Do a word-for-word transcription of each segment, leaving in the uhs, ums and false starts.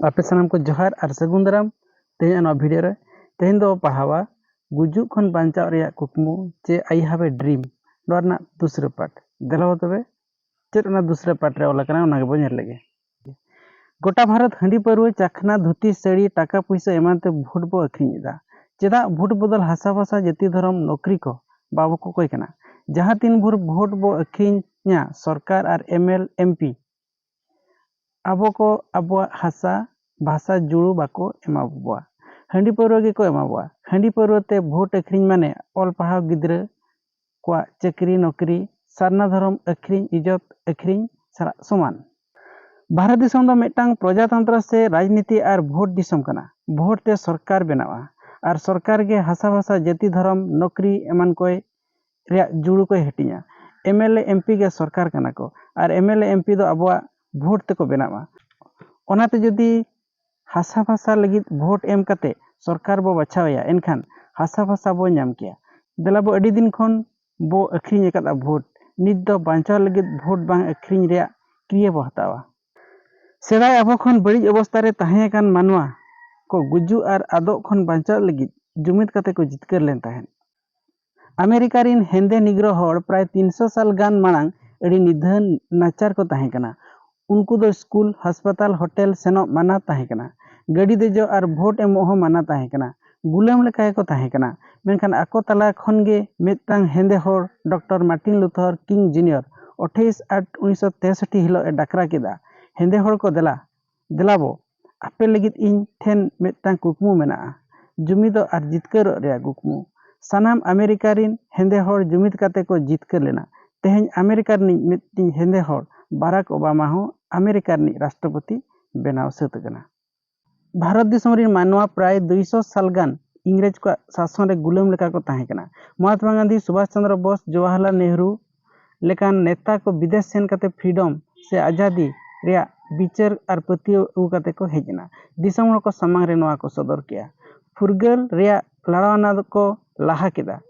ᱟᱯᱮ ᱥᱟᱱᱟᱢ ᱠᱚ ᱡᱚᱦᱟᱨ ᱟᱨ ᱥᱟᱹᱜᱩᱱ ᱫᱟᱨᱟᱢ᱾ ᱛᱮᱦᱮᱧᱟᱜ ᱱᱚᱣᱟ ᱵᱷᱤᱰᱤᱭᱳ ᱨᱮ ᱛᱮᱦᱮᱧ ᱫᱚ ᱯᱟᱲᱦᱟᱣᱟ ᱜᱩᱡᱩᱜ ᱠᱷᱚᱱ ᱵᱟᱧᱪᱟᱣ ᱨᱮᱭᱟᱜ ᱠᱩᱠᱢᱩ ᱪᱮ I Have a Dream, ᱱᱚᱣᱟ ᱨᱮᱱᱟᱜ ᱫᱩᱥᱨᱟᱹ ᱯᱟᱴ᱾ ᱫᱮᱞᱟ ᱵᱚ ᱛᱚᱵᱮ, ᱪᱮᱫ ᱚᱱᱟ ᱫᱩᱥᱨᱟᱹ ᱯᱟᱴ ᱨᱮ ᱚᱞ ᱟᱠᱟᱱᱟ, ᱚᱱᱟ ᱜᱮᱵᱚᱱ ᱧᱮᱞ ᱞᱮᱜᱮ᱾ ᱜᱚᱴᱟ ᱵᱷᱟᱨᱚᱛ ᱦᱟᱺᱰᱤ ᱯᱟᱹᱨᱣᱟᱹ, ᱪᱟᱠᱷᱱᱟ, ᱫᱷᱩᱛᱤ, ᱥᱟᱹᱲᱤ, ᱴᱟᱠᱟ ᱯᱩᱭᱥᱟᱹ ᱮᱢᱟᱱ ᱛᱮ ᱵᱷᱳᱴ ᱵᱚ ᱟᱹᱠᱷᱨᱤᱧ ᱮᱫᱟ᱾ ᱪᱮᱫᱟᱜ ᱵᱷᱳᱴ ᱵᱚᱫᱚᱞ ᱦᱟᱥᱟ ᱵᱷᱟᱥᱟ, ᱡᱟᱹᱛᱤ, ᱫᱷᱚᱨᱚᱢ, ᱱᱚᱠᱨᱤ ᱠᱚ ᱵᱟᱵᱚ ᱠᱚᱠᱚᱭ ᱠᱟᱱᱟ? ᱡᱟᱦᱟᱸ ᱛᱤᱱ ᱵᱷᱳᱨ ᱵᱷᱳᱴ ᱵᱚ ᱟᱹᱠᱷᱨᱤᱧᱟ ᱥᱚᱨᱠᱟᱨ ᱟᱨ M L M P, ᱟᱵᱚ ᱠᱚ ᱟᱵᱚᱣᱟᱜ ᱦᱟᱥᱟ ᱵᱷᱟᱥᱟ ᱡᱩᱲᱩ ᱵᱟᱠᱚ ᱮᱢᱟ ᱵᱚᱣᱟ, ᱦᱟᱺᱰᱤ ᱯᱟᱹᱣᱨᱟᱹ ᱜᱮᱠᱚ ᱮᱢᱟ ᱵᱚᱣᱟ᱾ ᱦᱟᱺᱰᱤ ᱯᱟᱹᱣᱨᱟᱹ ᱛᱮ ᱵᱷᱳᱴ ᱟᱹᱠᱷᱨᱤᱧ ᱢᱟᱱᱮ ᱚᱞ ᱯᱟᱲᱦᱟᱣ ᱜᱤᱫᱽᱨᱟᱹ ᱠᱚᱣᱟᱜ ᱪᱟᱹᱠᱨᱤ ᱱᱚᱠᱨᱤ, ᱥᱟᱨᱱᱟ ᱫᱷᱚᱨᱚᱢ ᱟᱹᱠᱷᱨᱤᱧ, ᱤᱡᱽᱡᱚᱛ ᱟᱹᱠᱷᱨᱤᱧ ᱥᱟᱞᱟᱜ ᱥᱚᱢᱟᱱ᱾ ᱵᱷᱟᱨᱚᱛ ᱫᱤᱥᱚᱢ ᱫᱚ ᱢᱤᱫᱴᱟᱝ ᱯᱨᱚᱡᱟᱛᱚᱱᱛᱨᱚ ᱥᱮ ᱨᱟᱡᱽᱱᱤᱛᱤ ᱟᱨ ᱵᱷᱳᱴ ᱫᱤᱥᱚᱢ ᱠᱟᱱᱟ᱾ ᱵᱷᱳᱴ ᱛᱮ ᱥᱚᱨᱠᱟᱨ ᱵᱮᱱᱟᱜᱼᱟ ᱟᱨ ᱥᱚᱨᱠᱟᱨ ᱜᱮ ᱦᱟᱥᱟ ᱵᱷᱟᱥᱟ, ᱡᱟᱹᱛᱤ, ᱫᱷᱚᱨᱚᱢ, ᱱᱚᱠᱨᱤ ᱮᱢᱟᱱ ᱠᱚᱭ ᱨᱮᱭᱟᱜ ᱡᱩᱲᱩ ᱠᱚᱭ ᱦᱟᱹᱴᱤᱧᱟ᱾ M L A M P ᱜᱮ ᱥᱚᱨᱠᱟᱨ ᱠᱟᱱᱟ ᱠᱚ ᱟᱨ M L A M P ᱫᱚ ᱟᱵᱚᱣᱟᱜ ᱵᱷᱳᱴ ᱛᱮᱠᱚ ᱵᱮᱱᱟᱜᱼᱟ᱾ ᱚᱱᱟᱛᱮ ᱡᱩᱫᱤ ᱦᱟᱥᱟ ᱵᱷᱟᱥᱟ ᱞᱟᱹᱜᱤᱫ ᱵᱷᱳᱴ ᱮᱢ ᱠᱟᱛᱮ ᱥᱚᱨᱠᱟᱨ ᱵᱚ ᱵᱟᱪᱷᱟᱣ ᱮᱭᱟ, ᱮᱱᱠᱷᱟᱱ ᱦᱟᱥᱟ ᱵᱷᱟᱥᱟ ᱵᱚ ᱧᱟᱢ ᱠᱮᱭᱟ᱾ ᱫᱮᱞᱟ ᱵᱚ, ᱟᱹᱰᱤ ᱫᱤᱱ ᱠᱷᱚᱱ ᱵᱚ ᱟᱹᱠᱷᱨᱤᱧ ᱟᱠᱟᱫᱼᱟ ᱵᱷᱳᱴ, ᱱᱤᱛ ᱫᱚ ᱵᱟᱧᱪᱟᱣ ᱞᱟᱹᱜᱤᱫ ᱵᱷᱳᱴ ᱵᱟᱝ ᱟᱹᱠᱷᱨᱤᱧ ᱨᱮᱭᱟᱜ ᱠᱨᱤᱭᱟᱹ ᱵᱚ ᱦᱟᱛᱟᱣᱟ᱾ ᱥᱮᱫᱟᱭ ᱟᱵᱚ ᱠᱷᱚᱱ ᱵᱟᱹᱲᱤᱡ ᱚᱵᱚᱥᱛᱟ ᱨᱮ ᱛᱟᱦᱮᱸ ᱟᱠᱟᱱ ᱢᱟᱱᱣᱟ ᱠᱚ ᱜᱩᱡᱩᱜ ᱟᱨ ᱟᱫᱚᱜ ᱠᱷᱚᱱ ᱵᱟᱧᱪᱟᱣ ᱞᱟᱹᱜᱤᱫ ᱡᱩᱢᱤᱫ ᱠᱟᱛᱮ ᱠᱚ ᱡᱤᱛᱠᱟᱹᱨ ᱞᱮᱱ ᱛᱟᱦᱮᱸᱫ᱾ ᱟᱢᱮᱨᱤᱠᱟ ᱨᱤᱱ ᱦᱮᱸᱫᱮ ᱱᱤᱜᱽᱨᱳ ᱦᱚᱲ ᱯᱨᱟᱭ ᱛᱤᱱᱥᱚ ᱥᱟᱞ ᱜᱟᱱ ᱢᱟᱲᱟᱝ ᱟᱹᱰᱤ ᱱᱤᱫᱷᱟᱹᱱ ᱱᱟᱪᱟᱨ ᱠᱚ ᱛᱟᱦᱮᱸ ᱠᱟᱱᱟ᱾ ᱩᱱᱠᱩ ᱫᱚ ᱥᱠᱩᱞ, ᱦᱟᱥᱯᱟᱛᱟᱞ, ᱦᱳᱴᱮᱞ ᱥᱮᱱᱚᱜ ᱢᱟᱱᱟ ᱛᱟᱦᱮᱸ ᱠᱟᱱᱟ᱾ ᱜᱟᱹᱰᱤ ᱫᱮᱡᱚᱜ ᱟᱨ ᱵᱷᱳᱴ ᱮᱢᱚᱜ ᱦᱚᱸ ᱢᱟᱱᱟ ᱛᱟᱦᱮᱸ ᱠᱟᱱᱟ᱾ ᱜᱩᱞᱟᱹᱢ ᱞᱮᱠᱟ ᱜᱮᱠᱚ ᱛᱟᱦᱮᱸ ᱠᱟᱱᱟ᱾ ᱢᱮᱱᱠᱷᱟᱱ ᱟᱠᱚ ᱛᱟᱞᱟ ᱠᱷᱚᱱ ᱜᱮ ᱢᱤᱫᱴᱟᱝ ᱦᱮᱸᱫᱮ ᱦᱚᱲ, ᱰᱚᱠᱴᱚᱨ ᱢᱟᱨᱴᱤᱱ ᱞᱩᱛᱷᱚᱨ ᱠᱤᱝ ᱡᱩᱱᱤᱭᱚᱨ, ᱟᱴᱷᱟᱥ ᱟᱴ ᱩᱱᱤᱥᱥᱚ ᱛᱮᱥᱚᱴᱴᱤ ᱦᱤᱞᱳᱜ ᱮ ᱰᱟᱠᱨᱟ ᱠᱮᱫᱟ, "ᱦᱮᱸᱫᱮ ᱦᱚᱲ ᱠᱚ, ᱫᱮᱞᱟ, ᱫᱮᱞᱟᱵᱚ, ᱟᱯᱮ ᱞᱟᱹᱜᱤᱫ ᱤᱧ ᱴᱷᱮᱱ ᱢᱤᱫᱴᱟᱝ ᱠᱩᱠᱢᱩ ᱢᱮᱱᱟᱜᱼᱟ, ᱡᱩᱢᱤᱫᱚᱜ ᱟᱨ ᱡᱤᱛᱠᱟᱹᱨᱚᱜ ᱨᱮᱭᱟᱜ ᱠᱩᱠᱢᱩ᱾ ᱥᱟᱱᱟᱢ ᱟᱢᱮᱨᱤᱠᱟ ᱨᱤᱱ ᱦᱮᱸᱫᱮ ᱦᱚᱲ ᱡᱩᱢᱤᱫ ᱠᱟᱛᱮ ᱠᱚ ᱡᱤᱛᱠᱟᱹᱨ ᱞᱮᱱᱟ᱾ ᱛᱮᱦᱮᱧ ᱟᱢᱮᱨᱤᱠᱟ ᱨᱤᱱᱤᱡ ᱢᱤᱫᱴᱤᱡ ᱦᱮᱸᱫᱮ ᱦᱚᱲ, ᱵᱟᱨᱟᱠ ᱳᱵᱟᱢᱟ, ᱦᱚᱸ ᱟᱢᱮᱨᱤᱠᱟ ᱨᱤᱱᱤᱡ ᱨᱟᱥᱴᱨᱚᱯᱚᱛᱤ ᱵᱮᱱᱟᱣ ᱥᱟᱹᱛ ᱟᱠᱟᱱᱟ᱾" ᱵᱷᱟᱨᱚᱛ ᱫᱤᱥᱚᱢ ᱨᱤᱱ ᱢᱟᱱᱣᱟ ᱯᱨᱟᱭ ᱫᱩᱭᱥᱚ ᱥᱟᱞ ᱜᱟᱱ ᱤᱝᱨᱮᱡᱽ ᱠᱚᱣᱟᱜ ᱥᱟᱥᱚᱱ ᱨᱮ ᱜᱩᱞᱟᱹᱢ ᱞᱮᱠᱟ ᱠᱚ ᱛᱟᱦᱮᱸ ᱠᱟᱱᱟ᱾ ᱢᱚᱦᱟᱛᱢᱟ ᱜᱟᱱᱫᱷᱤ, ᱥᱩᱵᱷᱟᱥ ᱪᱚᱸᱫᱽᱨᱚ ᱵᱳᱥ, ᱡᱚᱣᱟᱦᱚᱨᱞᱟᱞ ᱱᱮᱦᱨᱩ ᱞᱮᱠᱟᱱ ᱱᱮᱛᱟ ᱠᱚ ᱵᱤᱫᱮᱥ ᱥᱮᱱ ᱠᱟᱛᱮ ᱯᱷᱨᱤᱰᱚᱢ ᱥᱮ ᱟᱡᱟᱫᱤ ᱨᱮᱭᱟᱜ ᱵᱤᱪᱟᱹᱨ ᱟᱨ ᱯᱟᱹᱛᱭᱟᱹᱣ ᱟᱹᱜᱩ ᱠᱟᱛᱮ ᱠᱚ ᱦᱮᱡ ᱮᱱᱟ᱾ ᱫᱤᱥᱚᱢ ᱦᱚᱲ ᱠᱚ ᱥᱟᱢᱟᱝ ᱨᱮ ᱱᱚᱣᱟ ᱠᱚ ᱥᱚᱫᱚᱨ ᱠᱮᱜᱼᱟ᱾ ᱯᱷᱩᱨᱜᱟᱹᱞ ᱨᱮᱭᱟᱜ ᱞᱟᱲᱟᱣᱱᱟ ᱫᱚᱠᱚ ᱞᱟᱦᱟ ᱠᱮᱫᱟ᱾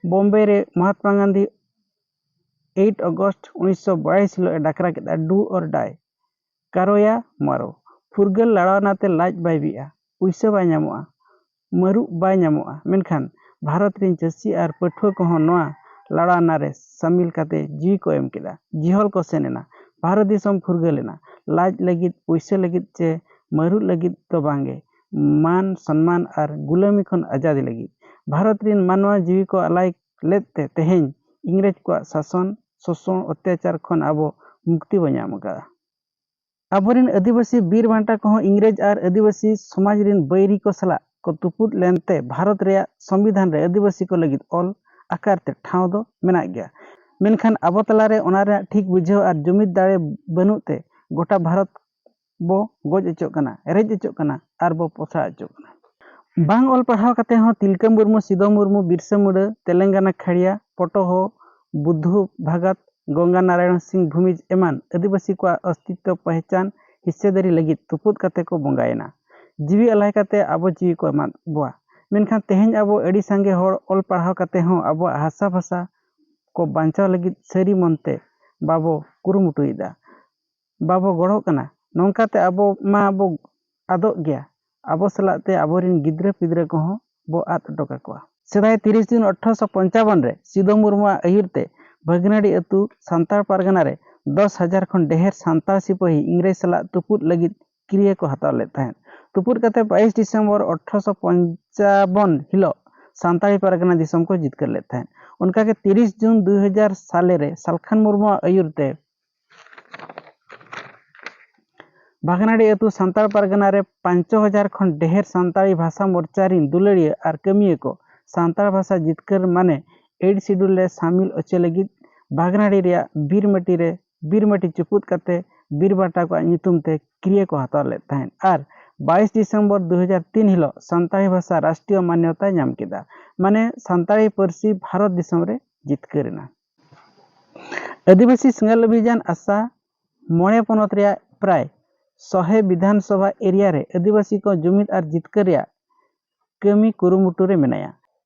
ᱵᱳᱢᱵᱮ ᱨᱮ ᱢᱚᱦᱟᱛᱢᱟ ᱜᱟᱱᱫᱷᱤ eight August ᱩᱱᱤᱥᱥᱚ ᱵᱟᱭᱤᱥ ᱦᱤᱞᱳᱜ ᱮ ᱰᱟᱠᱨᱟ ᱠᱮᱫᱟ, "Do or die, ᱠᱟᱨᱳ ᱭᱟ ᱢᱟᱨᱳ, ᱯᱷᱩᱨᱜᱟᱹᱞ ᱞᱟᱲᱟᱣᱱᱟ ᱛᱮ ᱞᱟᱡ ᱵᱟᱭ ᱵᱤᱜᱼᱟ, ᱯᱩᱭᱥᱟᱹ ᱵᱟᱭ ᱧᱟᱢᱚᱜᱼᱟ, ᱢᱟᱹᱨᱩᱵ ᱵᱟᱭ ᱧᱟᱢᱚᱜᱼᱟ, ᱢᱮᱱᱠᱷᱟᱱ ᱵᱷᱟᱨᱚᱛ ᱨᱮᱱ ᱪᱟᱹᱥᱤ ᱟᱨ ᱯᱟᱹᱴᱷᱩᱣᱟᱹ ᱠᱚᱦᱚᱸ ᱱᱚᱣᱟ ᱞᱟᱲᱟᱣᱱᱟ ᱨᱮ ᱥᱟᱹᱢᱤᱞ ᱠᱟᱛᱮ ᱡᱤᱣᱤ ᱠᱚ ᱮᱢ ᱠᱮᱫᱟ, ᱡᱤᱦᱚᱞ ᱠᱚ ᱥᱮᱱ ᱮᱱᱟ᱾ ᱵᱷᱟᱨᱚᱛ ᱫᱤᱥᱚᱢ ᱯᱷᱩᱨᱜᱟᱹᱞ ᱮᱱᱟ᱾ ᱞᱟᱡ ᱞᱟᱹᱜᱤᱫ, ᱯᱩᱭᱥᱟᱹ ᱞᱟᱹᱜᱤᱫ ᱪᱮ ᱢᱟᱹᱨᱩᱵ ᱞᱟᱹᱜᱤᱫ ᱫᱚ ᱵᱟᱝᱜᱮ, ᱢᱟᱱ ᱥᱚᱱᱢᱟᱱ ᱟᱨ ᱜᱩᱞᱟᱹᱢᱤ ᱠᱷᱚᱱ ᱟᱡᱟᱫᱤ ᱞᱟᱹᱜᱤᱫ᱾ ᱵᱷᱟᱨᱚᱛ ᱨᱮᱱ ᱢᱟᱱᱣᱟ ᱡᱤᱣᱤ ᱠᱚ ᱟᱞᱟᱭ ᱞᱮᱫ ᱛᱮ ᱛᱮᱦᱮᱧ ᱤᱝᱨᱮᱡᱽ ᱠᱚᱣᱟᱜ ᱥᱟᱥᱚᱱ, ᱥᱳᱥᱚᱱ, ᱚᱛᱛᱟᱪᱟᱨ ᱠᱷᱚᱱ ᱟᱵᱚ ᱢᱩᱠᱛᱤ ᱵᱚ ᱧᱟᱢ ᱟᱠᱟᱫᱟ᱾ ᱟᱵᱚᱨᱮᱱ ᱟᱹᱫᱤᱵᱟᱹᱥᱤ ᱵᱤᱨ ᱵᱟᱱᱴᱟ ᱠᱚᱦᱚᱸ ᱤᱝᱨᱮᱡᱽ ᱟᱨ ᱟᱹᱫᱤᱵᱟᱹᱥᱤ ᱥᱚᱢᱟᱡᱽ ᱨᱮᱱ ᱵᱟᱹᱭᱨᱤ ᱠᱚ ᱥᱟᱞᱟᱜ ᱠᱚ ᱛᱩᱯᱩᱫ ᱞᱮᱱᱛᱮ ᱵᱷᱟᱨᱚᱛ ᱨᱮᱭᱟᱜ ᱥᱚᱝᱵᱤᱫᱷᱟᱱ ᱨᱮ ᱟᱹᱫᱤᱵᱟᱹᱥᱤ ᱠᱚ ᱞᱟᱹᱜᱤᱫ ᱚᱞ ᱟᱠᱟᱨ ᱛᱮ ᱴᱷᱟᱶ ᱫᱚ ᱢᱮᱱᱟᱜ ᱜᱮᱭᱟ᱾ ᱢᱮᱱᱠᱷᱟᱱ ᱟᱵᱚ ᱛᱟᱞᱟᱨᱮ ᱚᱱᱟ ᱨᱮᱭᱟᱜ ᱴᱷᱤᱠ ᱵᱩᱡᱷᱟᱹᱣ ᱟᱨ ᱡᱩᱢᱤᱫ ᱫᱟᱲᱮ ᱵᱟᱹᱱᱩᱜ ᱛᱮ ᱜᱚᱴᱟ ᱵᱷᱟᱨᱚᱛ ᱵᱚ ᱜᱚᱡ ᱦᱚᱪᱚᱜ ᱠᱟᱱᱟ, ᱨᱮᱡ ᱦᱚᱪᱚᱜ ᱠᱟᱱᱟ ᱟᱨ ᱵᱚ ᱯᱚᱥᱲᱟ ᱦᱚᱪᱚᱜ ᱠᱟᱱᱟ᱾ ᱵᱟᱝ ᱚᱞ ᱯᱟᱲᱦᱟᱣ ᱠᱟᱛᱮ ᱦᱚᱸ ᱛᱤᱞᱠᱟᱹ ᱢᱩᱨᱢᱩ, ᱥᱤᱫᱚ ᱢᱩᱨᱢᱩ, ᱵᱤᱨᱥᱟᱹ ᱢᱩᱱᱰᱟᱹ, ᱛᱮᱞᱮᱝᱜᱟᱱᱟ ᱠᱷᱟᱲᱤᱭᱟ, ᱯᱚᱴᱚᱦᱚ, ᱵᱩᱫᱫᱷᱩ ᱵᱷᱟᱜᱟᱛ, ᱜᱚᱝᱜᱟ ᱱᱟᱨᱟᱭᱚᱬ ᱥᱤᱝ ᱵᱷᱩᱢᱤᱡᱽ ᱮᱢᱟᱱ ᱟᱹᱫᱤᱵᱟᱹᱥᱤ ᱠᱚᱣᱟᱜ ᱚᱥᱛᱤᱛᱛᱚ ᱯᱮᱦᱪᱟᱱ ᱦᱤᱥᱟᱹᱫᱟᱹᱨᱤ ᱞᱟᱹᱜᱤᱫ ᱛᱩᱯᱩᱫ ᱠᱟᱛᱮ ᱠᱚ ᱵᱚᱸᱜᱟᱭᱮᱱᱟ᱾ ᱡᱤᱣᱤ ᱟᱞᱟᱭ ᱠᱟᱛᱮ ᱟᱵᱚ ᱡᱤᱣᱤ ᱠᱚ ᱮᱢᱟᱫ ᱵᱚᱣᱟ᱾ ᱢᱮᱱᱠᱷᱟᱱ ᱛᱮᱦᱮᱧ ᱟᱵᱚ ᱟᱹᱰᱤ ᱥᱟᱸᱜᱮ ᱦᱚᱲ ᱚᱞ ᱯᱟᱲᱦᱟᱣ ᱠᱟᱛᱮ ᱦᱚᱸ ᱟᱵᱚᱣᱟᱜ ᱦᱟᱥᱟ ᱵᱷᱟᱥᱟ ᱠᱚ ᱵᱟᱧᱪᱟᱣ ᱞᱟᱹᱜᱤᱫ ᱥᱟᱹᱨᱤ ᱢᱚᱱᱛᱮ ᱵᱟᱵᱚ ᱠᱩᱨᱩᱢᱩᱴᱩᱭᱮᱫᱟ, ᱵᱟᱵᱚ ᱜᱚᱲᱚᱜ ᱠᱟᱱᱟ᱾ ᱱᱚᱝᱠᱟᱛᱮ ᱟᱵᱚ ᱢᱟ ᱵᱚ ᱟᱫᱚᱜ ᱜᱮᱭᱟ᱾ ᱟᱵᱚ ᱥᱟᱞᱟᱜ ᱛᱮ ᱟᱵᱚᱨᱮᱱ ᱜᱤᱫᱽᱨᱟᱹ ᱯᱤᱫᱽᱨᱟᱹ ᱠᱚᱦᱚᱸ ᱵᱚ ᱟᱫ ᱦᱚᱴᱚ ᱠᱟᱠᱚᱣᱟ᱾ ᱥᱮᱫᱟᱭ ᱛᱤᱨᱤᱥ ᱡᱩᱱ ᱟᱴᱷᱨᱚᱥᱚ ᱯᱚᱧᱪᱟᱵᱚᱱ ᱨᱮ ᱥᱤᱫᱚ ᱢᱩᱨᱢᱩᱣᱟᱜ ᱟᱹᱭᱩᱨ ᱛᱮ ᱵᱷᱟᱹᱜᱽᱱᱟᱹᱰᱤ ᱟᱹᱛᱩ ᱥᱟᱱᱛᱟᱲ ᱯᱟᱨᱜᱟᱱᱟ ᱨᱮ ᱫᱚᱥ ᱦᱟᱡᱟᱨ ᱠᱷᱚᱱ ᱰᱷᱮᱨ ᱥᱟᱱᱛᱟᱲ ᱥᱤᱯᱟᱹᱦᱤ ᱤᱝᱨᱮᱡᱽ ᱥᱟᱞᱟᱜ ᱛᱩᱯᱩᱫ ᱞᱟᱹᱜᱤᱫ ᱠᱤᱨᱭᱟᱹ ᱠᱚ ᱦᱟᱛᱟᱣ ᱞᱮᱫ ᱛᱟᱦᱮᱸᱫ᱾ ᱛᱩᱯᱩᱫ ᱠᱟᱛᱮ ᱵᱟᱭᱤᱥ ᱰᱤᱥᱮᱢᱵᱚᱨ ᱟᱴᱷᱨᱚᱥᱚ ᱯᱚᱧᱪᱟᱵᱚᱱ ᱦᱤᱞᱳᱜ ᱥᱟᱱᱛᱟᱲᱤ ᱯᱟᱨᱜᱟᱱᱟ ᱫᱤᱥᱚᱢ ᱠᱚ ᱡᱤᱛᱠᱟᱹᱨ ᱞᱮᱫ ᱛᱟᱦᱮᱸᱫ᱾ ᱚᱱᱠᱟᱜᱮ ᱛᱤᱨᱤᱥ ᱡᱩᱱ ᱫᱩ ᱦᱟᱡᱟᱨ ᱥᱟᱞᱮ ᱨᱮ ᱥᱟᱞᱠᱷᱟᱱ ᱢᱩᱨᱢᱩᱣᱟᱜ ᱟᱹᱭᱩᱨ ᱛᱮ ᱵᱷᱟᱜᱽᱱᱟᱰᱤ ᱟᱹᱛᱩ ᱥᱟᱱᱛᱟᱲ ᱯᱟᱨᱜᱟᱱᱟ ᱨᱮ ᱯᱟᱸᱪ ᱦᱟᱡᱟᱨ ᱠᱷᱚᱱ ᱰᱷᱮᱨ ᱥᱟᱱᱛᱟᱲᱤ ᱵᱷᱟᱥᱟ ᱢᱳᱨᱪᱟ ᱨᱤᱱ ᱫᱩᱞᱟᱹᱲᱤᱭᱟᱹ ᱟᱨ ᱠᱟᱹᱢᱤᱭᱟᱹ ᱠᱚ ᱥᱟᱱᱛᱟᱲ ᱵᱷᱟᱥᱟ ᱡᱤᱛᱠᱟᱹᱨ ᱢᱟᱱᱮ ᱮᱭᱤᱴ ᱥᱤᱰᱩᱞ ᱨᱮ ᱥᱟᱢᱤᱞ ᱦᱚᱪᱚ ᱞᱟᱹᱜᱤᱫ ᱵᱷᱟᱜᱽᱱᱟᱰᱤ ᱨᱮᱭᱟᱜ ᱵᱤᱨᱢᱟᱹᱴᱤ ᱨᱮ ᱵᱤᱨᱢᱟᱹᱴᱤ ᱪᱩᱯᱩᱫ ᱠᱟᱛᱮ ᱵᱤᱨ ᱵᱟᱱᱴᱟ ᱠᱚᱣᱟᱜ ᱧᱩᱛᱩᱢ ᱛᱮ ᱠᱤᱨᱭᱟᱹ ᱠᱚ ᱦᱟᱛᱟᱣ ᱞᱮᱫ ᱛᱟᱦᱮᱸᱫ ᱟᱨ ᱵᱟᱭᱤᱥ ᱰᱤᱥᱮᱢᱵᱚᱨ ᱫᱩ ᱦᱟᱡᱟᱨ ᱛᱤᱱ ᱦᱤᱞᱳᱜ ᱥᱟᱱᱛᱟᱲᱤ ᱵᱷᱟᱥᱟ ᱨᱟᱥᱴᱨᱤᱭᱚ ᱢᱟᱱᱭᱚᱛᱟᱭ ᱧᱟᱢ ᱠᱮᱫᱟ, ᱢᱟᱱᱮ ᱥᱟᱱᱛᱟᱲᱤ ᱯᱟᱹᱨᱥᱤ ᱵᱷᱟᱨᱚᱛ ᱫᱤᱥᱚᱢ ᱨᱮ ᱡᱤᱛᱠᱟᱹᱨ ᱮᱱᱟ᱾ ᱟᱹᱫᱤᱵᱟᱹᱥᱤ ᱥᱮᱸᱜᱮᱞ ᱚᱵᱷᱤᱡᱟᱱ ᱟᱥᱟ ᱢᱚᱬᱮ ᱯᱚᱱᱚᱛ ᱨᱮᱭᱟᱜ ᱯᱨᱟᱭ ᱥᱚᱦᱮ ᱵᱤᱫᱷᱟᱱ ᱥᱚᱵᱷᱟ ᱮᱨᱤᱭᱟ ᱨᱮ ᱟᱹᱫᱤᱵᱟᱹᱥᱤ ᱠᱚ ᱡᱩᱢᱤᱫ ᱟᱨ ᱡᱤᱛᱠᱟᱹᱨ ᱨᱮᱭᱟᱜ ᱠᱟᱹᱢᱤ ᱠᱩᱨᱩᱢᱩᱴᱩ ᱨᱮ ᱢᱮᱱᱟᱭᱟ᱾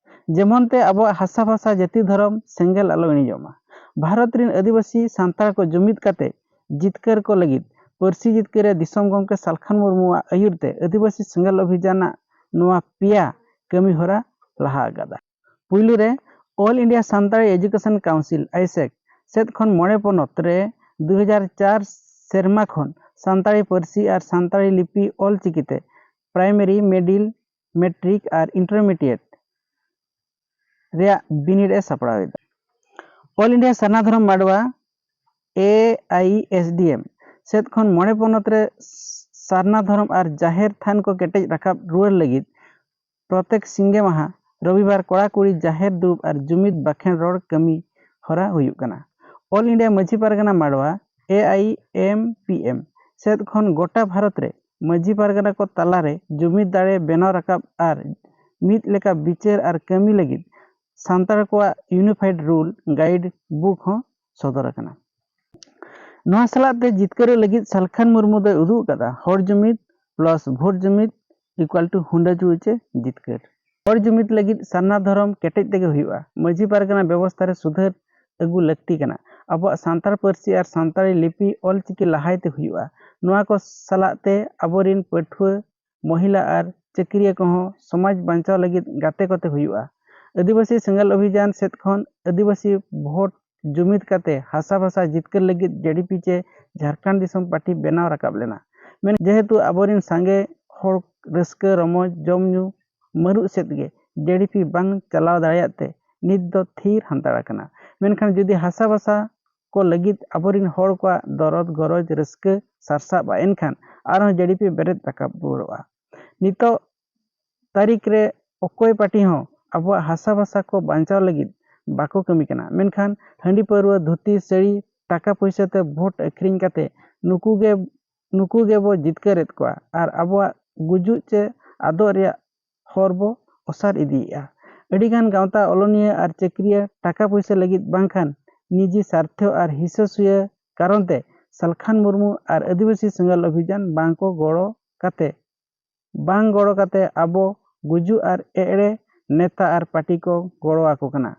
ᱡᱮᱢᱚᱱ ᱛᱮ ᱟᱵᱚᱣᱟᱜ ᱦᱟᱥᱟ ᱵᱷᱟᱥᱟ ᱡᱟᱹᱛᱤ ᱫᱷᱚᱨᱚᱢ ᱥᱮᱸᱜᱮᱞ ᱟᱞᱚ ᱤᱬᱤᱡᱚᱜ ᱢᱟ᱾ ᱵᱷᱟᱨᱚᱛ ᱨᱮᱱ ᱟᱹᱫᱤᱵᱟᱹᱥᱤ ᱥᱟᱱᱛᱟᱲ ᱠᱚ ᱡᱩᱢᱤᱫ ᱠᱟᱛᱮ ᱡᱤᱛᱠᱟᱹᱨ ᱠᱚ ᱞᱟᱹᱜᱤᱫ ᱯᱟᱹᱨᱥᱤ ᱡᱤᱛᱠᱟᱹᱨ ᱨᱮ ᱫᱤᱥᱚᱢ ᱜᱚᱢᱠᱮ ᱥᱟᱞᱠᱷᱟᱱ ᱢᱩᱨᱢᱩᱣᱟᱜ ᱟᱹᱭᱩᱨ ᱛᱮ ᱟᱹᱫᱤᱵᱟᱹᱥᱤ ᱥᱮᱸᱜᱮᱞ ᱚᱵᱷᱤᱡᱟᱱᱟᱜ ᱱᱚᱣᱟ ᱯᱮᱭᱟ ᱠᱟᱹᱢᱤ ᱦᱚᱨᱟ ᱞᱟᱦᱟ ᱟᱠᱟᱫᱟ᱾ ᱯᱩᱭᱞᱩ ᱨᱮ All India Santali Education Council, AIESEC, ᱥᱮᱫ ᱠᱷᱚᱱ ᱢᱚᱬᱮ ᱯᱚᱱᱚᱛ ᱨᱮ ᱫᱩ ᱦᱟᱡᱟᱨ ᱪᱟᱨ ᱥᱮᱨᱢᱟ ᱠᱷᱚᱱ ᱥᱟᱱᱛᱟᱲᱤ ᱯᱟᱹᱨᱥᱤ ᱟᱨ ᱥᱟᱱᱛᱟᱲᱤ ᱞᱤᱯᱤ ᱚᱞ ᱪᱤᱠᱤᱛᱮ primary, middle, matric ᱟᱨ intermediate ᱨᱮᱭᱟᱜ ᱵᱤᱱᱤᱰ ᱮ ᱥᱟᱯᱲᱟᱣ ᱮᱫᱟ᱾ All India ᱥᱟᱨᱱᱟ ᱫᱷᱚᱨᱚᱢ ᱢᱟᱰᱣᱟ, AISDM, ᱥᱮᱫ ᱠᱷᱚᱱ ᱢᱚᱬᱮ ᱯᱚᱱᱚᱛ ᱨᱮ ᱥᱟᱨᱱᱟ ᱫᱷᱚᱨᱚᱢ ᱟᱨ ᱡᱟᱦᱮᱨ ᱛᱷᱟᱱ ᱠᱚ ᱠᱮᱴᱮᱡ ᱨᱟᱠᱟᱵ ᱨᱩᱣᱟᱹᱲ ᱞᱟᱹᱜᱤᱫ ᱯᱨᱚᱛᱮᱠ ᱥᱤᱸᱜᱮ ᱢᱟᱦᱟ ᱨᱚᱵᱤᱵᱟᱨ ᱠᱚᱲᱟ ᱠᱩᱲᱤ ᱡᱟᱦᱮᱨ ᱫᱩᱲᱩᱵ ᱟᱨ ᱡᱩᱢᱤᱫ ᱵᱟᱠᱷᱮᱬ ᱨᱚᱲ ᱠᱟᱹᱢᱤ ᱦᱚᱨᱟ ᱦᱩᱭᱩᱜ ᱠᱟᱱᱟ᱾ All India ᱢᱟᱹᱡᱷᱤ ᱯᱟᱨᱜᱟᱱᱟ ᱢᱟᱰᱣᱟ, AIMPM, ᱥᱮᱫ ᱠᱷᱚᱱ ᱜᱚᱴᱟ ᱵᱷᱟᱨᱚᱛ ᱨᱮ ᱢᱟᱹᱡᱷᱤ ᱯᱟᱨᱜᱟᱱᱟ ᱠᱚ ᱛᱟᱞᱟᱨᱮ ᱡᱩᱢᱤᱫ ᱫᱟᱲᱮ ᱵᱮᱱᱟᱣ ᱨᱟᱠᱟᱵ ᱟᱨ ᱢᱤᱫ ᱞᱮᱠᱟ ᱵᱤᱪᱟᱹᱨ ᱟᱨ ᱠᱟᱹᱢᱤ ᱞᱟᱹᱜᱤᱫ ᱥᱟᱱᱛᱟᱲ ᱠᱚᱣᱟᱜ Unified Rule Guide Book ᱦᱚᱸ ᱥᱚᱫᱚᱨ ᱟᱠᱟᱱᱟ᱾ ᱱᱚᱣᱟ ᱥᱟᱞᱟᱜ ᱛᱮ ᱡᱤᱛᱠᱟᱹᱨᱚᱜ ᱞᱟᱹᱜᱤᱫ ᱥᱟᱞᱠᱷᱟᱱ ᱢᱩᱨᱢᱩ ᱫᱚᱭ ᱩᱫᱩᱜ ᱟᱠᱟᱫᱟ, ᱦᱚᱲ ᱡᱩᱢᱤᱫ plus vote ᱡᱩᱢᱤᱫ equal to ᱦᱩᱰᱟᱹ ᱪᱩᱪᱮ ᱡᱤᱛᱠᱟᱹᱨ᱾ ᱦᱚᱲ ᱡᱩᱢᱤᱫ ᱞᱟᱹᱜᱤᱫ ᱥᱟᱨᱱᱟ ᱫᱷᱚᱨᱚᱢ ᱠᱮᱴᱮᱡ ᱛᱮᱜᱮ ᱦᱩᱭᱩᱜᱼᱟ᱾ ᱢᱟᱹᱡᱷᱤ ᱯᱟᱨᱜᱟᱱᱟ ᱵᱮᱵᱚᱥᱛᱷᱟ ᱨᱮ ᱥᱩᱫᱷᱟᱹᱨ ᱟᱹᱜᱩ ᱞᱟᱹᱠᱛᱤ ᱠᱟᱱᱟ᱾ ᱟᱵᱚᱣᱟᱜ ᱥᱟᱱᱛᱟᱲ ᱯᱟᱹᱨᱥᱤ ᱟᱨ ᱥᱟᱱᱛᱟᱲᱤ ᱞᱤᱯᱤ ᱚᱞ ᱪᱤᱠᱤ ᱞᱟᱦᱟᱭ ᱛᱮ ᱦᱩᱭᱩᱜᱼᱟ᱾ ᱱᱚᱣᱟ ᱠᱚ ᱥᱟᱞᱟᱜ ᱛᱮ ᱟᱵᱚᱨᱤᱱ ᱯᱟᱹᱴᱷᱩᱣᱟᱹ, ᱢᱚᱦᱤᱞᱟ ᱟᱨ ᱪᱟᱹᱠᱨᱤᱭᱟᱹ ᱠᱚᱦᱚᱸ ᱥᱚᱢᱟᱡᱽ ᱵᱟᱧᱪᱟᱣ ᱞᱟᱹᱜᱤᱫ ᱜᱟᱛᱮ ᱠᱚᱛᱮ ᱦᱩᱭᱩᱜᱼᱟ᱾ ᱟᱹᱫᱤᱵᱟᱹᱥᱤ ᱥᱮᱸᱜᱮᱞ ᱚᱵᱷᱤᱡᱟᱱ ᱥᱮᱫ ᱠᱷᱚᱱ ᱟᱹᱫᱤᱵᱟᱹᱥᱤ ᱵᱷᱳᱴ ᱡᱩᱢᱤᱫ ᱠᱟᱛᱮ ᱦᱟᱥᱟ ᱵᱷᱟᱥᱟ ᱡᱤᱛᱠᱟᱹᱨ ᱞᱟᱹᱜᱤᱫ ᱡᱮᱰᱤᱯᱤ ᱪᱮ ᱡᱷᱟᱲᱠᱷᱚᱸᱰ ᱫᱤᱥᱚᱢ ᱯᱟᱨᱴᱤ ᱵᱮᱱᱟᱣ ᱨᱟᱠᱟᱵ ᱞᱮᱱᱟ᱾ ᱢᱮᱱ ᱡᱮᱦᱮᱛᱩ ᱟᱵᱚᱨᱤᱱ ᱥᱟᱸᱜᱮ ᱦᱚᱲ ᱨᱟᱹᱥᱠᱟᱹ ᱨᱚᱢᱚᱡᱽ ᱡᱚᱢ ᱧᱩ ᱢᱟᱹᱨᱩᱜ ᱥᱮᱫ ᱜᱮ ᱡᱮᱰᱤᱯᱤ ᱵᱟᱝ ᱪᱟᱞᱟᱣ ᱫᱟᱲᱮᱭᱟᱜ ᱛᱮ ᱱᱤᱛ ᱫᱚ ᱛᱷᱤᱨ ᱦᱟᱱᱛᱟᱲ ᱟᱠᱟᱱᱟ᱾ ᱢᱮᱱᱠᱷᱟᱱ ᱡᱩᱫᱤ ᱦᱟᱥᱟ ᱵᱷᱟᱥᱟ ᱠᱚ ᱞᱟᱹᱜᱤᱫ ᱟᱵᱚᱨᱤᱱ ᱦᱚᱲ ᱠᱚᱣᱟᱜ ᱫᱚᱨᱚᱫ ᱜᱚᱨᱚᱡᱽ ᱨᱟᱹᱥᱠᱟᱹ ᱥᱟᱨᱥᱟᱜᱼᱟ, ᱮᱱᱠᱷᱟᱱ ᱟᱨᱦᱚᱸ ᱡᱮᱰᱤᱯᱤ ᱵᱮᱨᱮᱫ ᱨᱟᱠᱟᱵ ᱨᱩᱣᱟᱹᱲᱚᱜᱼᱟ᱾ ᱱᱤᱛᱚᱜ ᱛᱟᱹᱨᱤᱠᱷ ᱨᱮ ᱚᱠᱚᱭ ᱯᱟᱨᱴᱤ ᱦᱚᱸ ᱟᱵᱚᱣᱟᱜ ᱦᱟᱥᱟ ᱵᱷᱟᱥᱟ ᱠᱚ ᱵᱟᱧᱪᱟᱣ ᱞᱟᱹᱜᱤᱫ ᱵᱟᱠᱚ ᱠᱟᱹᱢᱤ ᱠᱟᱱᱟ, ᱢᱮᱱᱠᱷᱟᱱ ᱦᱟᱺᱰᱤ ᱯᱟᱹᱨᱣᱟᱹ, ᱫᱷᱩᱛᱤ, ᱥᱟᱹᱲᱤ, ᱴᱟᱠᱟ ᱯᱩᱭᱥᱟᱹ ᱛᱮ ᱵᱷᱳᱴ ᱟᱹᱠᱷᱨᱤᱧ ᱠᱟᱛᱮ ᱱᱩᱠᱩ ᱜᱮ, ᱱᱩᱠᱩ ᱜᱮᱵᱚ ᱡᱤᱛᱠᱟᱹᱨᱮᱫ ᱠᱚᱣᱟ ᱟᱨ ᱟᱵᱚᱣᱟᱜ ᱜᱩᱡᱩᱜ ᱪᱮ ᱟᱫᱚᱜ ᱨᱮᱭᱟᱜ ᱦᱚᱨ ᱵᱚ ᱚᱥᱟᱨ ᱤᱫᱤᱭᱮᱫᱼᱟ᱾ ᱟᱹᱰᱤᱜᱟᱱ ᱜᱟᱶᱛᱟ ᱚᱞᱚᱱᱤᱭᱟᱹ ᱟᱨ ᱪᱟᱹᱠᱨᱤᱭᱟᱹ ᱴᱟᱠᱟ ᱯᱩᱭᱥᱟᱹ ᱞᱟᱹᱜᱤᱫ ᱵᱟᱝᱠᱷᱟᱱ ᱱᱤᱡᱤ ᱥᱟᱨᱛᱷᱚ ᱟᱨ ᱦᱤᱥᱟᱹ ᱥᱩᱭᱟᱹ ᱠᱟᱨᱚᱱ ᱛᱮ ᱥᱟᱞᱠᱷᱟᱱ ᱢᱩᱨᱢᱩ ᱟᱨ ᱟᱹᱫᱤᱵᱟᱹᱥᱤ ᱥᱮᱸᱜᱮᱞ ᱚᱵᱷᱤᱡᱟᱱ ᱵᱟᱝ ᱠᱚ ᱜᱚᱲᱚ ᱠᱟᱛᱮ, ᱵᱟᱝ ᱜᱚᱲᱚ ᱠᱟᱛᱮ ᱟᱵᱚ ᱜᱩᱡᱩᱜ ᱟᱨ ᱮᱲᱮ ᱱᱮᱛᱟ ᱟᱨ ᱯᱟᱨᱴᱤ ᱠᱚ ᱜᱚᱲᱚ ᱟᱠᱚ ᱠᱟᱱᱟ᱾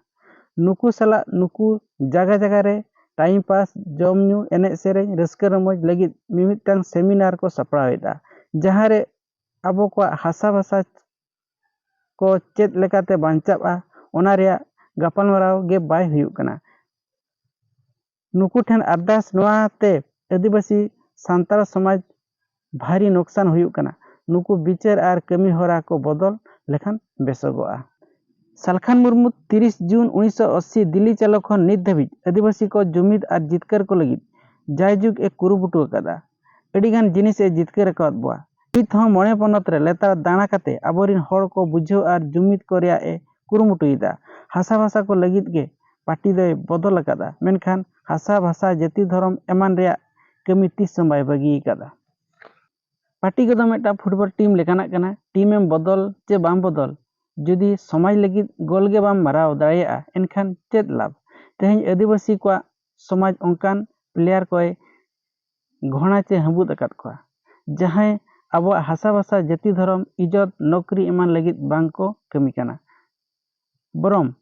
ᱱᱩᱠᱩ ᱥᱟᱞᱟᱜ ᱱᱩᱠᱩ ᱡᱟᱭᱜᱟ ᱡᱟᱭᱜᱟ ᱨᱮ time pass, ᱡᱚᱢ ᱧᱩ, ᱮᱱᱮᱡ ᱥᱮᱨᱮᱧ, ᱨᱟᱹᱥᱠᱟᱹ ᱨᱚᱢᱚᱡᱽ ᱞᱟᱹᱜᱤᱫ ᱢᱤᱢᱤᱫᱴᱟᱝ seminar ᱠᱚ ᱥᱟᱯᱲᱟᱣᱮᱫᱼᱟ, ᱡᱟᱦᱟᱸ ᱨᱮ ᱟᱵᱚ ᱠᱚᱣᱟᱜ ᱦᱟᱥᱟ ᱵᱷᱟᱥᱟ ᱠᱚ ᱪᱮᱫ ᱞᱮᱠᱟᱛᱮ ᱵᱟᱧᱪᱟᱜᱼᱟ, ᱚᱱᱟ ᱨᱮᱭᱟᱜ ᱜᱟᱯᱟᱞᱢᱟᱨᱟᱣ ᱜᱮ ᱵᱟᱭ ᱦᱩᱭᱩᱜ ᱠᱟᱱᱟ᱾ ᱱᱩᱠᱩ ᱴᱷᱮᱱ ᱟᱨᱫᱟᱥ ᱱᱚᱣᱟ ᱛᱮ ᱟᱹᱫᱤᱵᱟᱹᱥᱤ ᱥᱟᱱᱛᱟᱲ ᱥᱚᱢᱟᱡᱽ ᱵᱷᱟᱨᱤ ᱱᱚᱠᱥᱟᱱ ᱦᱩᱭᱩᱜ ᱠᱟᱱᱟ᱾ ᱱᱩᱠᱩ ᱵᱤᱪᱟᱹᱨ ᱟᱨ ᱠᱟᱹᱢᱤ ᱦᱚᱨᱟ ᱠᱚ ᱵᱚᱫᱚᱞ ᱞᱮᱠᱷᱟᱱ ᱵᱮᱥᱚᱜᱚᱜᱼᱟ᱾ ᱥᱟᱞᱠᱷᱟᱱ ᱢᱩᱨᱢᱩ ᱛᱤᱨᱤᱥ ᱡᱩᱱ ᱩᱱᱤᱥᱥᱚ ᱟᱥᱤ ᱫᱤᱞᱞᱤ ᱪᱟᱞᱚ ᱠᱷᱚᱱ ᱱᱤᱛ ᱫᱷᱟᱹᱵᱤᱡ ᱟᱹᱫᱤᱵᱟᱹᱥᱤ ᱠᱚ ᱡᱩᱢᱤᱫ ᱟᱨ ᱡᱤᱛᱠᱟᱹᱨ ᱠᱚ ᱞᱟᱹᱜᱤᱫ ᱡᱟᱭᱡᱩᱜᱽ ᱮ ᱠᱩᱨᱩᱢᱩᱴᱩ ᱟᱠᱟᱫᱟ᱾ ᱟᱹᱰᱤᱜᱟᱱ ᱡᱤᱱᱤᱥ ᱮ ᱡᱤᱛᱠᱟᱹᱨ ᱟᱠᱟᱫ ᱵᱚᱣᱟ᱾ ᱱᱤᱛ ᱦᱚᱸ ᱢᱚᱬᱮ ᱯᱚᱱᱚᱛ ᱨᱮ ᱞᱮᱛᱟᱲ ᱫᱟᱬᱟ ᱠᱟᱛᱮ ᱟᱵᱚᱨᱤᱱ ᱦᱚᱲ ᱠᱚ ᱵᱩᱡᱷᱟᱹᱣ ᱟᱨ ᱡᱩᱢᱤᱫ ᱠᱚ ᱨᱮᱭᱟᱜ ᱮ ᱠᱩᱨᱩᱢᱩᱴᱩᱭᱮᱫᱟ᱾ ᱦᱟᱥᱟ ᱵᱷᱟᱥᱟ ᱠᱚ ᱞᱟᱹᱜᱤᱫ ᱜᱮ ᱯᱟᱨᱴᱤ ᱫᱚᱭ ᱵᱚᱫᱚᱞ ᱟᱠᱟᱫᱟ, ᱢᱮᱱᱠᱷᱟᱱ ᱦᱟᱥᱟ ᱵᱷᱟᱥᱟ ᱡᱟᱹᱛᱤ ᱫᱷᱚᱨᱚᱢ ᱮᱢᱟᱱ ᱨᱮᱭᱟᱜ ᱠᱟᱹᱢᱤ ᱛᱤᱥ ᱦᱚᱸ ᱵᱟᱭ ᱵᱟᱹᱜᱤ ᱟᱠᱟᱫᱟ᱾ ᱯᱟᱨᱴᱤ ᱠᱚᱫᱚ ᱢᱤᱫᱴᱟᱝ ᱯᱷᱩᱴᱵᱚᱞ ᱴᱤᱢ ᱞᱮᱠᱟᱱᱟᱜ ᱠᱟᱱᱟ᱾ ᱴᱤᱢ ᱮᱢ ᱵᱚᱫᱚᱞ ᱪᱮ ᱵᱟᱢ ᱵᱚᱫᱚᱞ, ᱡᱩᱫᱤ ᱥᱚᱢᱟᱡᱽ ᱞᱟᱹᱜᱤᱫ ᱜᱳᱞ ᱜᱮ ᱵᱟᱢ ᱢᱟᱨᱟᱣ ᱫᱟᱲᱮᱭᱟᱜᱼᱟ, ᱮᱱᱠᱷᱟᱱ ᱪᱮᱫ ᱞᱟᱵᱷ? ᱛᱮᱦᱮᱧ ᱟᱹᱫᱤᱵᱟᱹᱥᱤ ᱠᱚᱣᱟᱜ ᱥᱚᱢᱟᱡᱽ ᱚᱱᱠᱟᱱ ᱯᱞᱮᱭᱟᱨ ᱠᱚᱭ ᱜᱷᱚᱬᱟ ᱪᱮ ᱦᱟᱹᱵᱩᱫ ᱟᱠᱟᱫ ᱠᱚᱣᱟ, ᱡᱟᱦᱟᱸᱭ ᱟᱵᱚᱣᱟᱜ ᱦᱟᱥᱟ ᱵᱷᱟᱥᱟ, ᱡᱟᱹᱛᱤ ᱫᱷᱚᱨᱚᱢ, ᱤᱡᱚᱛ, ᱱᱚᱠᱨᱤ ᱮᱢᱟᱱ ᱞᱟᱹᱜᱤᱫ ᱵᱟᱝ ᱠᱚ ᱠᱟᱹᱢᱤ ᱠᱟᱱᱟ, ᱵᱚᱨᱚᱢ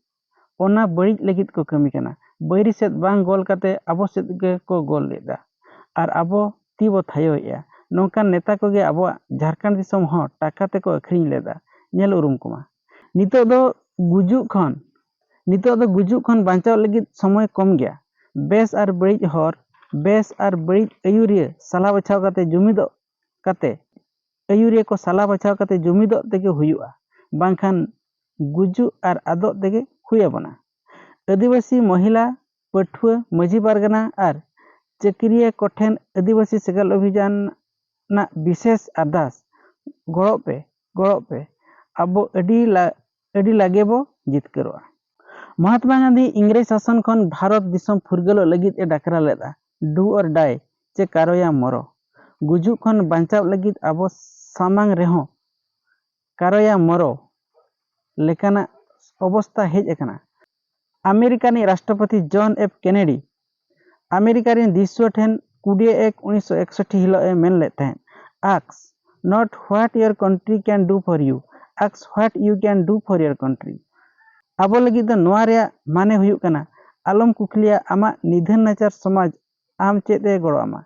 ᱚᱱᱟ ᱵᱟᱹᱲᱤᱡ ᱞᱟᱹᱜᱤᱫ ᱠᱚ ᱠᱟᱹᱢᱤ ᱠᱟᱱᱟ᱾ ᱵᱟᱹᱭᱨᱤ ᱥᱮᱫ ᱵᱟᱝ ᱜᱚᱞ ᱠᱟᱛᱮ ᱟᱵᱚ ᱥᱮᱫ ᱜᱮᱠᱚ ᱜᱚᱞ ᱮᱫᱟ ᱟᱨ ᱟᱵᱚ ᱛᱤ ᱵᱚ ᱛᱷᱟᱭᱚᱭᱮᱫᱼᱟ᱾ ᱱᱚᱝᱠᱟᱱ ᱱᱮᱛᱟ ᱠᱚᱜᱮ ᱟᱵᱚᱣᱟᱜ ᱡᱷᱟᱲᱠᱷᱚᱸᱰ ᱫᱤᱥᱚᱢ ᱦᱚᱸ ᱴᱟᱠᱟ ᱛᱮᱠᱚ ᱟᱹᱠᱷᱨᱤᱧ ᱞᱮᱫᱟ᱾ ᱧᱮᱞ ᱩᱨᱩᱢ ᱠᱚᱢᱟ᱾ ᱱᱤᱛᱚᱜ ᱫᱚ ᱜᱩᱡᱩᱜ ᱠᱷᱚᱱ ᱱᱤᱛᱚᱜ ᱫᱚ ᱜᱩᱡᱩᱜ ᱠᱷᱚᱱ ᱵᱟᱧᱪᱟᱣ ᱞᱟᱹᱜᱤᱫ ᱥᱚᱢᱚᱭ ᱠᱚᱢ ᱜᱮᱭᱟ᱾ ᱵᱮᱥ ᱟᱨ ᱵᱟᱹᱲᱤᱡ ᱦᱚᱨ, ᱵᱮᱥ ᱟᱨ ᱵᱟᱹᱲᱤᱡ ᱟᱹᱭᱩᱨᱤᱭᱟᱹ ᱥᱟᱞᱟ ᱵᱟᱪᱷᱟᱣ ᱠᱟᱛᱮ ᱡᱩᱢᱤᱫᱚᱜ ᱠᱟᱛᱮ ᱟᱹᱭᱩᱨᱤᱭᱟᱹ ᱠᱚ ᱥᱟᱞᱟ ᱵᱟᱪᱷᱟᱣ ᱠᱟᱛᱮ ᱡᱩᱢᱤᱫᱚᱜ ᱛᱮᱜᱮ ᱦᱩᱭᱩᱜᱼᱟ, ᱵᱟᱝᱠᱷᱟᱱ ᱜᱩᱡᱩᱜ ᱟᱨ ᱟᱫᱚᱜ ᱛᱮᱜᱮ ᱦᱩᱭ ᱟᱵᱚᱱᱟ᱾ ᱟᱹᱫᱤᱵᱟᱹᱥᱤ ᱢᱚᱦᱤᱞᱟ, ᱯᱟᱹᱴᱷᱩᱣᱟᱹ, ᱢᱟᱹᱡᱷᱤ ᱯᱟᱨᱜᱟᱱᱟ ᱟᱨ ᱪᱟᱹᱠᱨᱤᱭᱟᱹ ᱠᱚᱴᱷᱮᱱ ᱟᱹᱫᱤᱵᱟᱹᱥᱤ ᱥᱮᱸᱜᱮᱞ ᱚᱵᱷᱤᱡᱟᱱ ᱨᱮᱱᱟᱜ ᱵᱤᱥᱮᱥ ᱟᱨᱫᱟᱥ, ᱜᱚᱲᱚᱜ ᱯᱮ, ᱜᱚᱲᱚᱜ ᱯᱮ, ᱟᱵᱚ ᱟᱹᱰᱤ ᱞᱟ-, ᱟᱹᱰᱤ ᱞᱟᱜᱮ ᱵᱚ ᱡᱤᱛᱠᱟᱹᱨᱚᱜᱼᱟ᱾ ᱢᱚᱦᱟᱛᱢᱟ ᱜᱟᱱᱫᱷᱤ ᱤᱝᱨᱮᱡᱽ ᱥᱟᱥᱚᱱ ᱠᱷᱚᱱ ᱵᱷᱟᱨᱚᱛ ᱫᱤᱥᱚᱢ ᱯᱷᱩᱨᱜᱟᱹᱞᱚᱜ ᱞᱟᱹᱜᱤᱫ ᱮ ᱰᱟᱠᱨᱟ ᱞᱮᱫᱼᱟ, ᱰᱩ ᱚᱨ ᱰᱟᱭ ᱪᱮ ᱠᱟᱨᱚᱭᱟ ᱢᱚᱨᱚ᱾ ᱜᱩᱡᱩᱜ ᱠᱷᱚᱱ ᱵᱟᱧᱪᱟᱣ ᱞᱟᱹᱜᱤᱫ ᱟᱵᱚ ᱥᱟᱢᱟᱝ ᱨᱮᱦᱚᱸ ᱠᱟᱨᱚᱭᱟ ᱢᱚᱨᱚ ᱞᱮᱠᱟᱱᱟᱜ ᱚᱵᱚᱥᱛᱟ ᱦᱮᱡ ᱟᱠᱟᱱᱟ᱾ ᱟᱢᱮᱨᱤᱠᱟ ᱨᱤᱱᱤᱡ ᱨᱟᱥᱴᱨᱚᱯᱚᱛᱤ ᱡᱚᱱ ᱮᱯᱷ ᱠᱮᱱᱮᱰᱤ ᱟᱢᱮᱨᱤᱠᱟ ᱨᱤᱱ ᱫᱤᱥᱩᱣᱟᱹ ᱴᱷᱮᱱ ᱠᱩᱲᱤ ᱮᱠ ᱩᱱᱤᱥᱥᱚ ᱮᱠᱥᱚᱴᱴᱤ ᱦᱤᱞᱳᱜ ᱮ ᱢᱮᱱ ᱞᱮᱫ ᱛᱟᱦᱮᱸᱫ, "Ask not what your country can do for you, ask what you can do for your country." ᱟᱵᱚ ᱞᱟᱹᱜᱤᱫ ᱫᱚ ᱱᱚᱣᱟ ᱨᱮᱭᱟᱜ ᱢᱟᱱᱮ ᱦᱩᱭᱩᱜ ᱠᱟᱱᱟ, ᱟᱞᱚᱢ ᱠᱩᱠᱞᱤᱭᱟ ᱟᱢᱟᱜ ᱱᱤᱫᱷᱟᱹᱱ ᱱᱟᱪᱟᱨ ᱥᱚᱢᱟᱡᱽ ᱟᱢ ᱪᱮᱫ ᱮ ᱜᱚᱲᱚ ᱟᱢᱟ,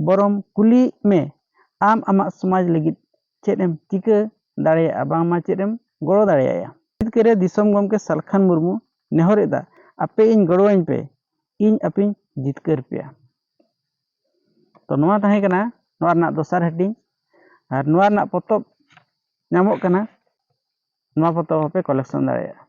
ᱵᱚᱨᱚᱝ ᱠᱩᱞᱤ ᱢᱮ ᱟᱢ ᱟᱢᱟᱜ ᱥᱚᱢᱟᱡᱽ ᱞᱟᱹᱜᱤᱫ ᱪᱮᱫ ᱮᱢ ᱪᱤᱠᱟᱹ ᱫᱟᱲᱮᱭᱟᱜᱼᱟ, ᱵᱟᱝᱢᱟ ᱪᱮᱫ ᱮᱢ ᱜᱚᱲᱚ ᱫᱟᱲᱮᱭᱟᱭᱟ᱾ ᱡᱤᱛᱠᱟᱹᱨ ᱨᱮ ᱫᱤᱥᱚᱢ ᱜᱚᱢᱠᱮ ᱥᱟᱞᱠᱷᱟᱱ ᱢᱩᱨᱢᱩ ᱱᱮᱦᱚᱨ ᱮᱫᱟ, ᱟᱯᱮ ᱤᱧ ᱜᱚᱲᱚᱣᱟᱹᱧ ᱯᱮ, ᱤᱧ ᱟᱯᱮᱧ ᱡᱤᱛᱠᱟᱹᱨ ᱯᱮᱭᱟ᱾ ᱛᱚ ᱱᱚᱣᱟ ᱛᱟᱦᱮᱸ ᱠᱟᱱᱟ ᱱᱚᱣᱟ ᱨᱮᱱᱟᱜ ᱫᱚᱥᱟᱨ ᱦᱟᱹᱴᱤᱧ᱾ ᱟᱨ ᱱᱚᱣᱟ ᱨᱮᱱᱟᱜ ᱯᱚᱛᱚᱵ ᱧᱟᱢᱚᱜ ᱠᱟᱱᱟ, ᱱᱚᱣᱟ ᱯᱚᱛᱚᱵ ᱦᱚᱸᱯᱮ ᱠᱟᱞᱮᱠᱥᱚᱱ ᱫᱟᱲᱮᱭᱟᱜᱼᱟ᱾